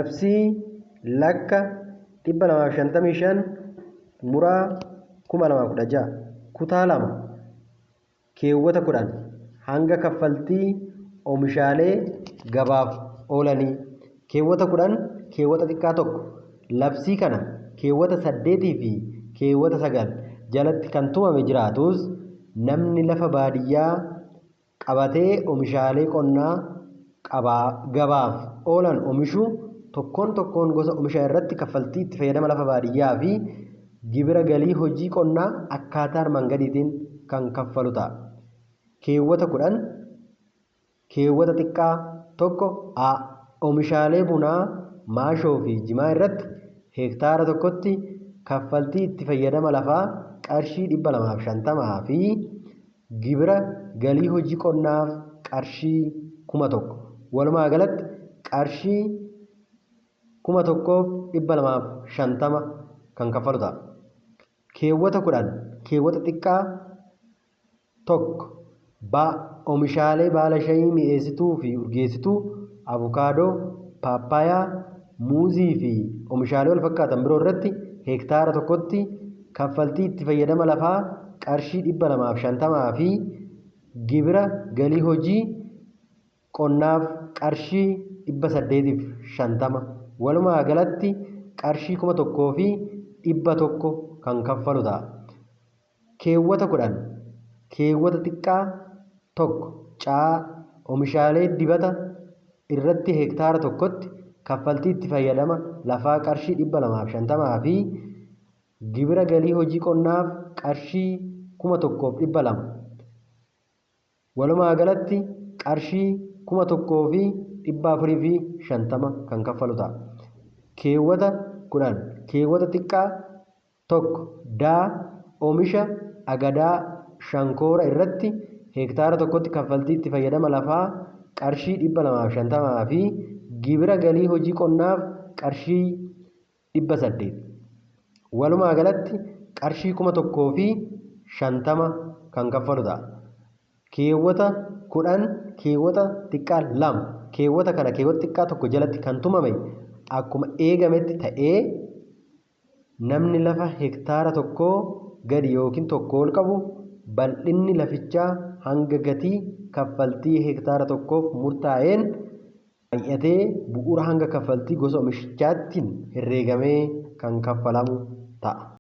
Labsii Lakka 255 muraa 2016 kutaa 2 keewwata 10 hanga kaffaltii omishaalee gabaaf oolanii keewwata 10 keewwata xiqqaa 1 labsii kana keewwata 8 fi keewwata 9 jalatti kan tumame jiraatus namni lafa baadiyyaa qabatee omishaalee qonnaa gabaaf oolan omishu tokkoon tokkoon gosa omisha irratti kaffaltii itti fayyadama lafa baadiyyaa fi gibira galii hojii qonnaa akkaataa armaan gadiitiin kan kaffalu ta'a. Keewwata 10 keewwata xiqqaa 1 a omishaalee bunaa, maashoo fi jimaa irratti heektaara tokkotti kaffaltii itti fayyadama lafaa qarshii 250 fi gibira galii hojii qonnaaf qarshii 1000 walumaa galatti qarshii 1250 kan kaffalu ta'a. Keewwata 10 keewwata xiqqaa 1 b omishaalee baala shayii mi'eessituu fi urgeessituu, avukaadoo, paappaayaa, muuzii fi omishaalee wal fakkaatan biroo irratti heektaara tokkotti kaffaltii itti fayyadama lafaa qarshii 250 fi gibira galii hojii qonnaaf qarshii 850 walumaa galatti qarshii 1100 kan kaffalu ta'a. Keewwata 10 keewwata xiqqaa 1 c omishaalee dibata irratti heektaara tokkotti kaffaltii itti fayyadama lafaa qarshii 250 fi gibira galii hojii qonnaaf qarshii 1200 walumaa galatti qarshii 1450 kan kaffalu ta'a. Keewwata 10 keewwata xiqqaa 1 d omisha agadaa shankoora irratti heektaara tokkotti kaffaltii itti fayyadama lafaa qarshii 250 fi gibira galii hojii qonnaaf qarshii 800 walumaa galatti qarshii 1050 kan kaffalu ta'a. Keewwata 10 keewwata xiqqaa 2 keewwata kana keewwata xiqqaa 1 jalatti kan tumame akkuma eegametti ta'ee namni lafa hektaara tokkoo gadi yookiin tokkoo ol qabu bal'inni lafichaa hanga gatii kaffaltii hektaara tokkoof murtaa'een baay'atee bu'uura hanga kaffaltii gosa omishichaattiin herreegamee kan kaffalamu ta'a.